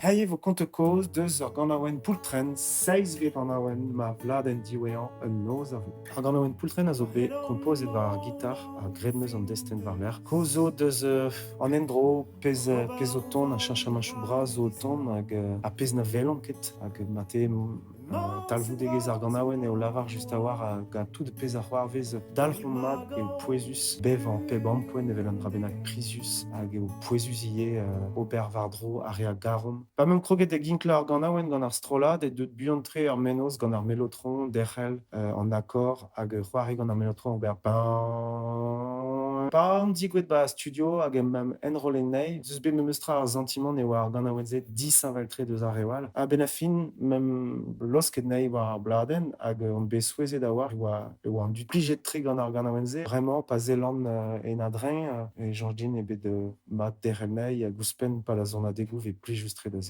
Hiziv e vo kontet kaoz deus ur ganaouenn Poultrenn, seizhvet ganaouenn ma bladenn diwezhañ Un noz a vo. Ar ganaouenn Poultrenn a zo bet kompozet war ar gitar ha graet 'm eus an destenn war-lerc'h. Kaoz zo deus an endro, pezh pezh zo 'tont, ar cheñchamantoù bras zo o tont hag ar pezh na welomp ket hag marteze Talvoudegezh ar ganaouenn eo lavar just a-walc'h gant tout pezh a c'hoarvez dalc'homp mat eo pouezus bevañ pep ampoent evel un dra bennak prizius hag eo pouezus ivez ober war-dro ar re a garomp. Pa 'meump kroget da ginklañ ar ganaouenn gant ar strollad eo deuet buan-tre ar mennozh gant ar melotron derc'hel an akord hag c'hoari gant ar melotron ober Pa on degouezhet 'ba studio hag em enrollet anezhi, ez eus bet memestra ar santimant e oa ar ganaouenn-se disheñvel-tre deus ar reoù all. A-benn ar fin 'meump laosket anezhi war ar bladenn hag on bet souezhet a-walc'h e oa e oa an dud plijet-tre gant ar ganaouenn-se. Bremañ pa sellan en a-dreñv e soñj din eo bet mat derc'hel anezhi hag ouzhpenn pa da sonadegoù 'vez plijus-tre da se.